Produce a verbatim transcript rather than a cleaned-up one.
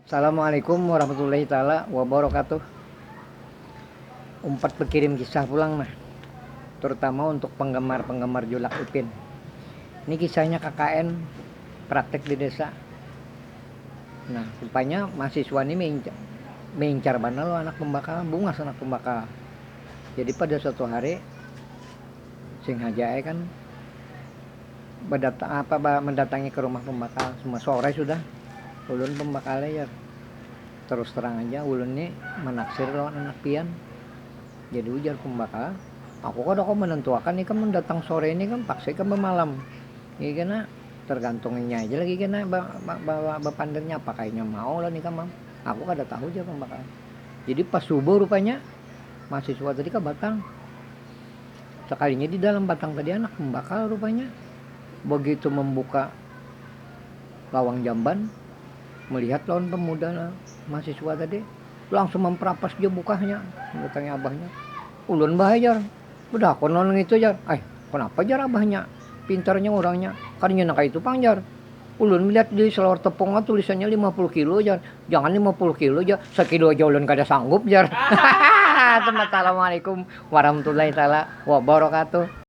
Assalamualaikum warahmatullahi taala wabarakatuh. Umpat bekirim kisah pulang nah, terutama untuk penggemar-penggemar Julak Ipin. Ini kisahnya K K N praktek di desa. Nah, rupanya mahasiswa ini mengincar, mengincar banar lo anak pembakal, bungas anak pembakal. Jadi pada suatu hari sing haja kan berdatang apa mendatangi ke rumah pembakal, semua sore sudah. Ulun pembakal ya, terus terang aja ulun nih menaksir lawan anak pian. Jadi ujar pembakal, aku kada kau menentuakan ikam mendatang sore ini kan paksa ikam bermalam. Ini kena tergantung inya aja lagi kena bapandirnya, apakah inya mau lah nikam. Aku kada tahu aja pembakal. Jadi pas subuh rupanya mahasiswa tadi ke batang. Sekalinya di dalam batang tadi anak pembakal rupanya. Begitu membuka lawang jamban, melihat lawan pemuda mahasiswa tadi, langsung memperapas dia bukahnya, mendatangi abahnya. Ulun bahajar, udah aku nonong itu jar. Eh, kenapa jar abahnya? Pintarnya orangnya, kadinya nang itu pang jar. Ulun melihat di selawar tepungnya tulisannya lima puluh kilo jar. Jangan lima puluh kilo jar, sekilo aja ulun kada sanggup jar. Assalamualaikum warahmatullahi taala wabarakatuh.